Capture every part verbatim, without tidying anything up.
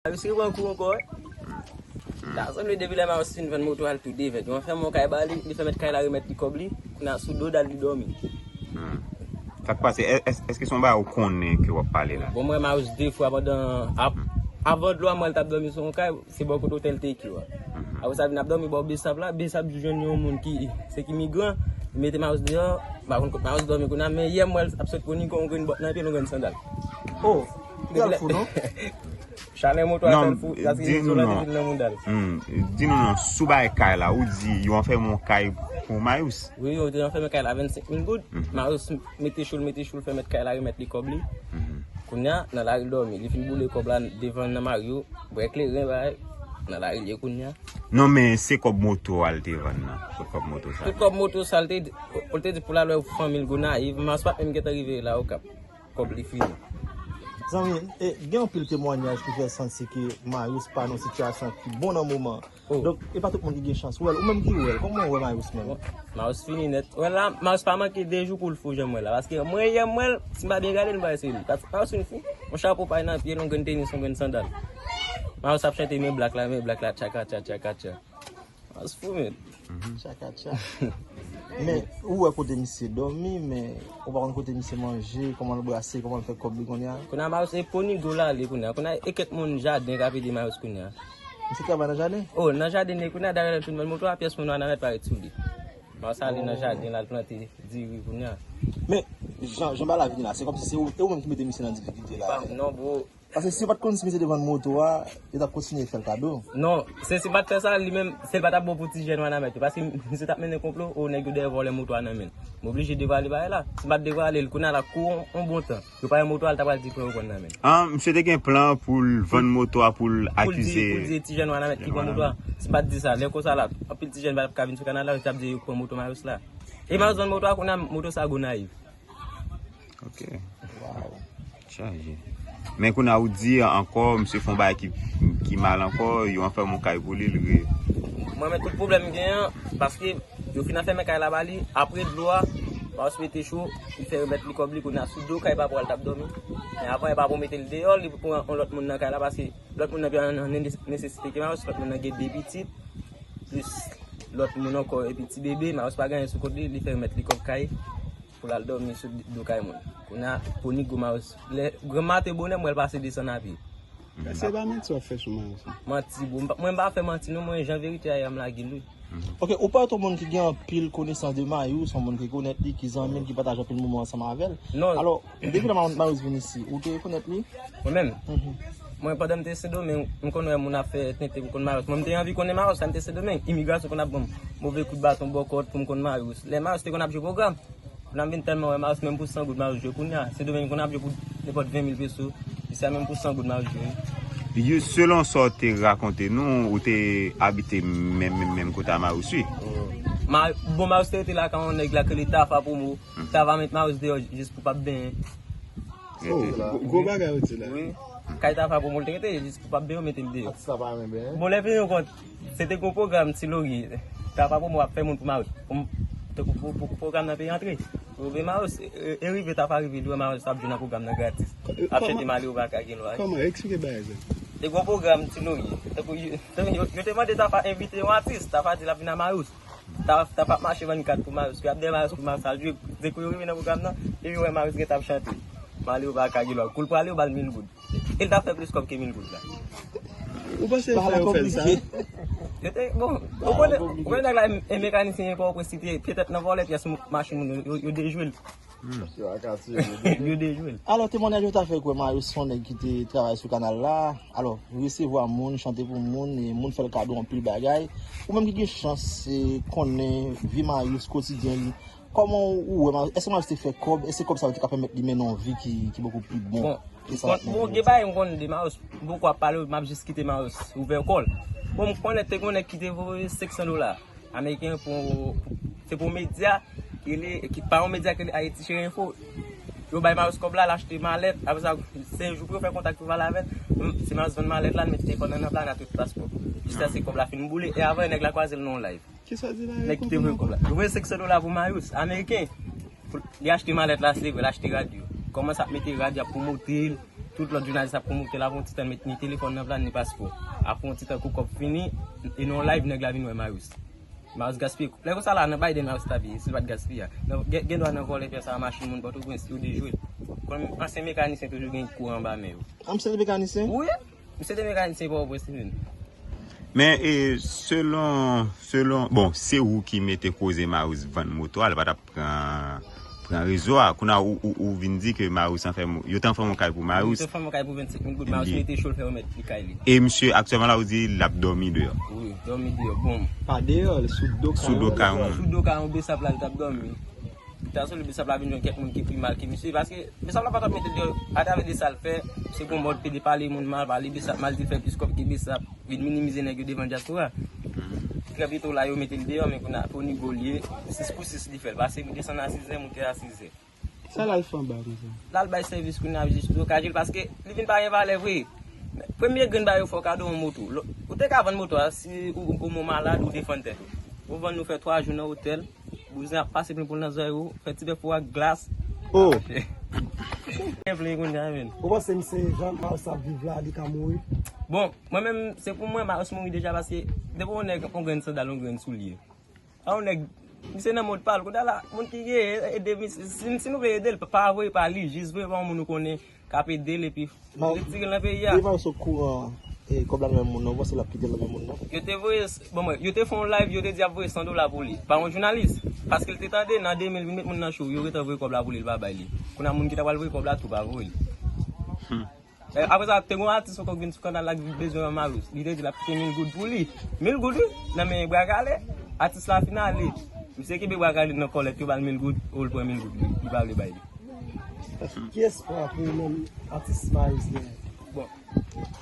Marius ki pran kou ankò, wi. Ta sanble depi lè Marius fin vann moto a, l tou devèt. Yo fè yon kay ba li, li fè mèt kay la remèt li kòb li, kounye a sou do l al li dòmi. Sa k pase? Èske se yon bagay ou konnen ke w ap pale la? Bon, mwen Marius de fwa pandan, avan dlo a mwen l t ap dòmi sou yon kay, se bò kote otèl Tekyo a. Apre sa vin ap dòmi bò Besap la, Besap jwenn yon moun ki se ki migran, li mete Marius deyò, m pa konn kot Marius dòmi kounye a, men yè m wè l ap sot pou nike yon grenn bòt nan pye l, yon grenn sandal. Oh, li al fou non. Chalè moto a fè l fou, paske li sou lòt vil nan mouda l. Di nou non, sou bagay kay la, ou di yo anfèmen yon kay pou Marius? Wi, yo te anfèmen kay la vennsenk mil goud. Marius mete cho l, mete cho l, fè mèt kay la remèt li kòb li. Kounye a, nan lari l dòmi. Li fin boule kòb la devan nan mari yo, bwè kleren bagay, nan lari l ye kounye a. Non, men se kòb moto a l te vann nan. Se kòb moto sa. Tout kòb moto sa l te di, ou te di pou l al wè fanmi l Gonayiv, Marius pa t menm gentan rive la Okap. Kòb li fini. Zanmi, e, gen anpil temwanyaj ki fè santi ke Marius pa nan sitiyasyon ki bon nan moman. Donk, e pa tout moun ki gen chans wè l. Ou menm ki wè l, kòman w wè Marius menm? Bon, Marius fini nèt. Wè la, Marius pa manke de jou pou l fou jan m wè la. Paske mwen, yè m wè l, si m pa byen gade l, m pa wè se li. Paske Marius fin fou. Yon chapo pay nan pye l, yon grenn tenis, yon grenn sandal. Marius ap chante men blak la, men blak la, tchakatcha, tchakatcha. Marius fou, men. Tchakatcha. Men, ou wè kote misye dòmi, men ou pa konn kote misye manje, kòman l brase, kòman l fè kòb li kounye a? Kounye a Marius e Ponigo l ale kounye a. Kounye a e kèk moun jaden k ap ede Marius kounye a. Misye travay nan jaden? Oh, nan jaden li ye kounye a, dayè lè l fin vann moto a, pyès moun wana mèt parèt sou li. Marius ale nan jaden l al plante diri kounye a. Men, jan, jan bagay la vini la, se kòmsi se ou, e ou menm ki mete misye nan difikilte la. Non, bro. Paske si yo pa t konn si misye te vann moto a, yo t ap kontinye fè l kado. Non, se si l pa t fè sa, li menm, se l pa t ap bon pou ti jèn Wanament yo. Paske misye t ap mennen konplo, o nèg yo dèyè vòlè moto a nan men l. M oblije devwale bagay la. Si m pa t devwale l, kounye a l ap kouri yon, yon bon tan. Yo pa wè moto a, l ta pral di pran yo pran nan men l. Ah, misye te gen plan pou l vann moto a pou l akize. Pou l di, pou l di e ti jèn Wanament ki pran moto a. Si m pa t di sa, lè konsa la, anpil ti jèn pa t ap ka vin sou kanal la, yo t ap di yo pran moto Marius la. E Marius vann moto a, kounye a moto sa Gonayiv. Ok. Waw. Chaje. Men kounye a ou di ankò, misye fè yon bagay ki, ki mal ankò, yo anfèmen yon kay pou li, li re. Mwen, men tout pwoblèm m gen an, paske yo fin anfèmen kay la ba li, apre dlo a, Marius mete cho, li fè remèt li kòb li, kounye a sou do kay papa l t ap dòmi. Men avan, e papa mete l deyò, li pran yon lòt moun nan kay la, paske lòt moun nan pi an, an, an nesesite ke Marius, lòt moun nan gen de pitit, plis lòt moun ankò, epi ti bebe, Marius pa gen anyen sou kont li, li fè remèt li kòb kay. Pou l al dòmi sou do kay moun. Kounye a, Ponigo Marius. Lè granm maten bonè, m wè l pase desann a pye. Èske se pa manti w ap fè sou Marius la? Manti, bro. M pa- Mwen m pa fè manti non, mwen jan verite a ye a m lage l wi. Ok, ou parèt yon moun ki gen anpil konesans de Marius, yon moun ki konèt li, ki zanmi l, ki pataje anpil moman ansanm avè l. Non. Alò, depi lè Marius vin isi, ou te rekonèt li? Mwen menm? Mwen pandan m te Sendomeng, m konn wè moun ap fè tenten pou konn Marius. Mwen m te anvi konnen Marius, sa m te Sendomeng. Imigrasyon konn ap ban m move kout baton bò kòt pou m konn Marius. Lè Marius te konn ap jwe pwogram, Kounye a m vin tèlman wè Marius, menm pou san goud Marius jwe kounye a. Sendomeng konn ap jwe pou nenpòt ven mil peso. Isi a menm pou san goud Marius jwe wi. Yo, selon sa w te rakonte nou, ou te abite menm, menm, menm kote a Marius wi. Bon, Marius te rete lakay yon nèg la k rele Tafa Promo. Tafa met Marius deyò jis pou p ap benyen. Gwo bagay ou di la. Wi. Kay Tafa Promo l te rete, jis pou p ap benyen, yo mete l deyò. Atis la pa renmen benyen. Bon, lè vini yon kont, se te gon pwogram Ti Lori. Tafa Promo ap fè moun pou Marius. Pou, pou, pou, pou pwogram nan peye antre. Yo vle Marius, e, e, e rive Tafa rive, li wè Marius ap jwe nan pwogram nan gratis. Ap chante Maliwo pa ka gen lwa. Kòman? Eksplike bagay sa. Te gon pwogram Ti Lori. Tankou yo, yo, yo te mande Tafa envite yon atis, Tafa di l ap vin a Marius. Tafa, Tafa ap mache vann kat pou Marius, wi, ap dèyè Marius pou Marius al jwe. Depi yo rive nan pwogram nan, epi yo wè Marius gentan ap chante Maliwo pa ka gen lwa. Kou l prale, yo ba l mil goud. E l t ap fè plis kòb ke mil goud la. Ou panse e fè yo fè l sa? Yo te, bon, ou konnen, ou konnen nèg la e, e mekanisyen e Pòtoprens, li te petèt nan vòlè pyès machin moun yo, yo, yo dejwe l. Yo dejwe l. Alò, temwanyaj yo ta fè kwè Marius se yon nèg ki te travay sou kanal la. Alò, resevwa moun, chante pou moun, e moun fè l kado anpil bagay. Ou menm ki gen chans e, konnen vi Marius, kotidyen li, kòman ou wè Marius? Èske Marius te fè kòb? Èske kòb sa yo te ka pèmèt li mennen yon vi ki, ki bokou pi bon? Bon, bon, gen bagay m konn de Marius, m poko ap pale, m ap jis kite Marius ouvè kò l. Bon, m konnen te gen yon nèg ki te voye senk san dola ameriken pou, se pou yon medya ki rele, ki pa yon medya ki rele Ayiti Cheri Enfo. Yo bay Marius kòb la, l achte malèt, apre sa, se yon jou pou yo fè kontak pou pale avè l. Se Marius vann malèt la, l mete telefòn nan nan plana tout paspò. Jiskaske kòb la fin boule, e avan nèg la kwaze l nan yon live. Kisa di la? Nèg ki te voye kòb la. Yo voye senk san dola pou Marius, ameriken. Pou li achte malèt la, se vre, l achte radyo. Kòmanse ap mete radyo, ap pwomote l. Tout lòt jounalis ap pwomote l, apre yon ti tan met ni telefòn nan pla, ni paspò. Apre yon ti tan kou kòb fini, e nan yon live nèg la vin wè Marius. Marius gaspiye. Lè konsa la, nan Biden Marius t ap ye, si l pa t gaspiye a. Nan, gen, gen dwa nan vòlè pye sa machin moun Pòtoprens, yo dejwe l. Konn ansyen mekanisyen toujou gen kou anba men yo. Ansyen mekanisyen? Wi, misye te mekanisyen Pòtoprens li menm. Men, e, selon, selon, bon, se ou ki mete koze Marius vann moto a, li pa t ap pran, pran rezo a. Kounye a, ou, ou, ou vin di ke Marius an fè mo-, yo t an fè yon kay pou Marius. Yo te fè yon kay pou vennsenk mil goud, Marius mete cho l fè yo mèt li kay li. E misye, aktyèlman la, ou di l ap dòmi deyò. Wi, dòmi deyò. Bon. Pa deyò, sou do kay. Sou do kay. Sou do kay, yon besap la, li t ap dòmi. Tan sou li, besap la vin jwenn kèk moun ki pi mal ke misye, paske besap la pa t ap mete l deyò atravè de sa l fè, se gon mòd pede pale moun mal, pale besap mal, di l fè plis kòb ke besap, vin minimize nèg yo devan dyaspora. Trè byento la, yo mete l deyò, men kounye a, pou nivo l ye, sis pou sis li fè l, pase desann a sizè, moute a sizè. Sa l al fè anba konsa? L al bay sèvis kounye a jis blokaj li, paske li vin pa gen valè vre. Premye grenn bagay yo fè w kado yon moto. Ou te ka vann moto a, si ou, ou moman malad, ou defann tèt ou. Ou vann, nou fè twa jou nan otèl. Bouzen ap pase plen pou l nan zòrèy ou, fè ti bèf ou ak glas. Oh! Gen plen kounye a, men. Ou panse misye jan Marius ap viv la, li ka mouri? Bon, mwen menm, se pou mwen, Marius mouri deja, paske depi yon nèg, yon grenn sandal, yon grenn soulye. A yon nèg, misye nan mòd pa l, kounye a la, moun ki gen, ede misye, si, si nou vle ede l, pa, pa voye pa li, jis voye pa yon moun ou konnen, k ap ede l, epi retire l nan peyi a. Devan yo sou kouran, e, kòb la nan men moun nan, ou panse l ap kite l nan men moun nan? Yo te voye, bon, mwen, yo te fè yon live, yo te di y ap voye san dola pou li, pa yon jounalis. Paske l te tande nan de mil, vin met moun nan cho, yo gentan voye kòb la pou li, l pa bay li. Kounye a moun ki ta pral voye kòb la tou pa voye l. E, apre sa, te gen yon atis ankò ki vin sou kanal la ki bezwen wè Marius. Li te di l ap kite mil goud pou li. Mil goud, wi, nan men bra kale. Atis la fin ale. Misye kenbe bra kale nan kòlèt, yo ba l mil goud, o, l pran mil goud li, li pa vle bay li. Ki espwa pou ou menm, atis Marius genyen? Bon,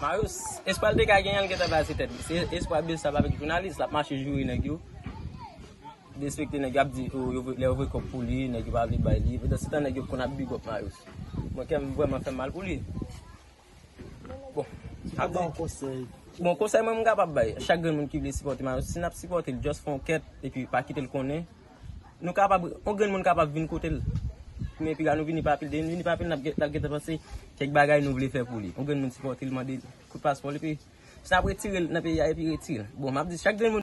Marius, espwa l te ka genyen, l gentan pase tèt li. Se espwa besap avèk jounalis, l ap mache joure nèg yo. Derespekte nèg yo, ap di, o, yo, lè yo voye kòb pou li, nèg yo pa vle bay li. Pandan se tan, nèg yo konn ap big up Marius. Mwen, kè m vrèman fè m mal pou li. Bon, ap di, bon, konsèy mwen m kapab bay chak grenn moun ki vle sipòte Marius, si n ap sipòte l, just fè yon kèt, epi pa kite l konnen. Nou kapab, yon grenn moun kapab vin kote l. Men epi la, nou vini pa pil, depi n vini pa pil, n ap gen, n ap gentan panse kèk bagay nou vle fè pou li. Yon grenn moun sipòte l, mande l kout paspò l, epi si n ap retire l nan peyi a, epi retire l. Bon, m ap di chak grenn moun